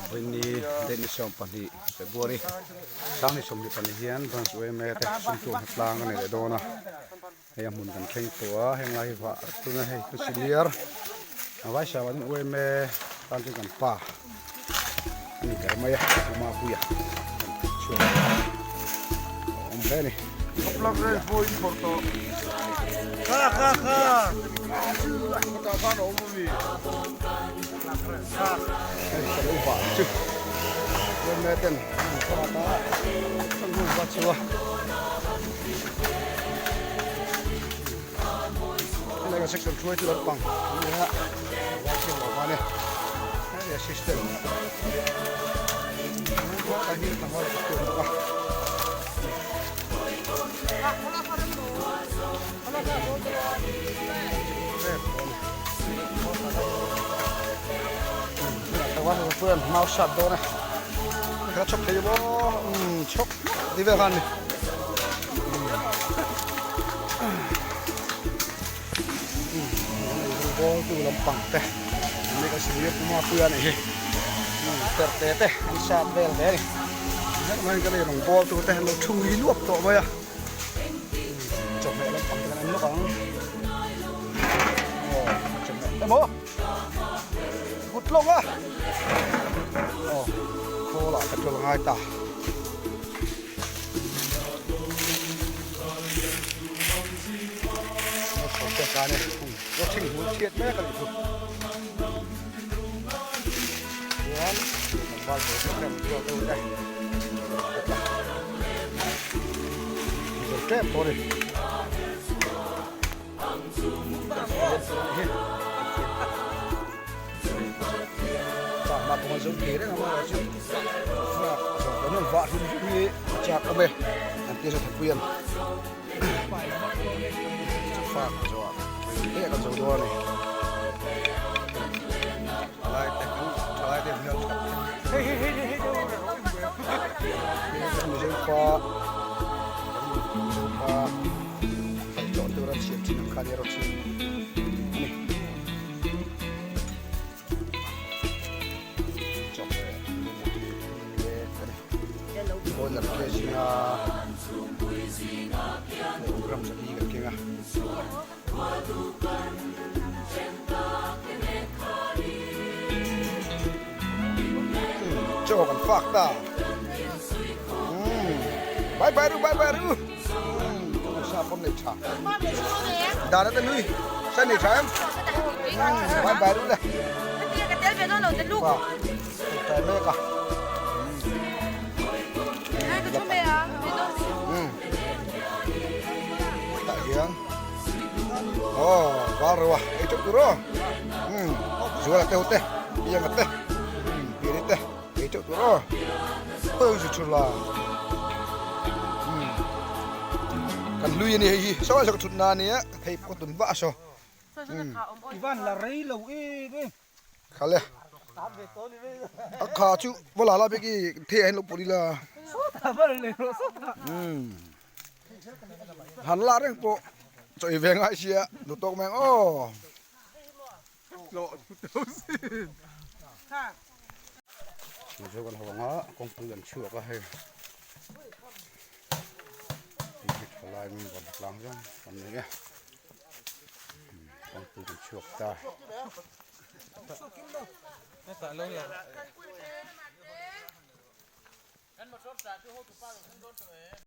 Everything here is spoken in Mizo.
Vawiini date ni 12 February 2024 hian Branch yma te sumtuah hnatlang a nei leh dawn a, hei a hmun kan thleng tawh a, heng lai hi vah tuna hei chu senior a vai sa ah chuan yma tan chuan kan pa a ni ber mai a, Pu Mapuia kan tih chhuak a awm hle a ni. Hei ka lo vah chu yma ten an phak a an hmun va chu a helai kan section hruai chu lampang a ni a vai thiam lo van e hei assistant tlai hi tlangval ka hriat bawk a. Mau sat dawn a ka chhawk thei maw chhawk ti vel khan ni ball tu lampang te an ka sir puma puia nei hi ter te te an sat vel hle a ni heng mai kan ei rawng ball tu te an lo thui luap tawh mai a. Chawhmeh lampang te kan en lawk ang aw chawhmeh emaw kut lawng a aw khawl ah petrol a ngai ta thing hmul chhiat mek a nih chu chuan tlangval pawl te hian zual deuh te. Zo tep tawh a ni. Chakma pawh an zo thei reng a maw chu thlalak zawh dawn hian vah hrim hrim hi a chak awm e an tia chu thapui an chu fak zawh ah kan zo dawn a ni. Thalai te kan thalai te hmel that Mizo pa Mizo pa khalh tlawh tur a chhiat thin ang kha nia rawh thin a ni. Chawhmeh mek a ni. Boiler te zinga gram zali kan keng a. Chaw kan fak ta bye bye ru bye bye ru sa pawm nei tha dan ata nui sa nei tha em bye bye ru le pa mek a tah hian aw val reuh a ei teuh tur aw umm zuala te ho te pianga te umm piani te ei teuh tur aw aw zu chhur la umm kan hlui a ni hei hi saw saw ka thut na a nia ka phei pawh ka tun vah a saw umm Khale a kha chu va la la bik i the ah hian lo pawlh ila umm han la reng pawh chaw ei ve ngai sia duh tawk mai ang aw. Chu kan ho anga kawngpui kan chhuak a hei hei thalai member tlang zawng kan nei a. Kawngpui kan chhuak ta.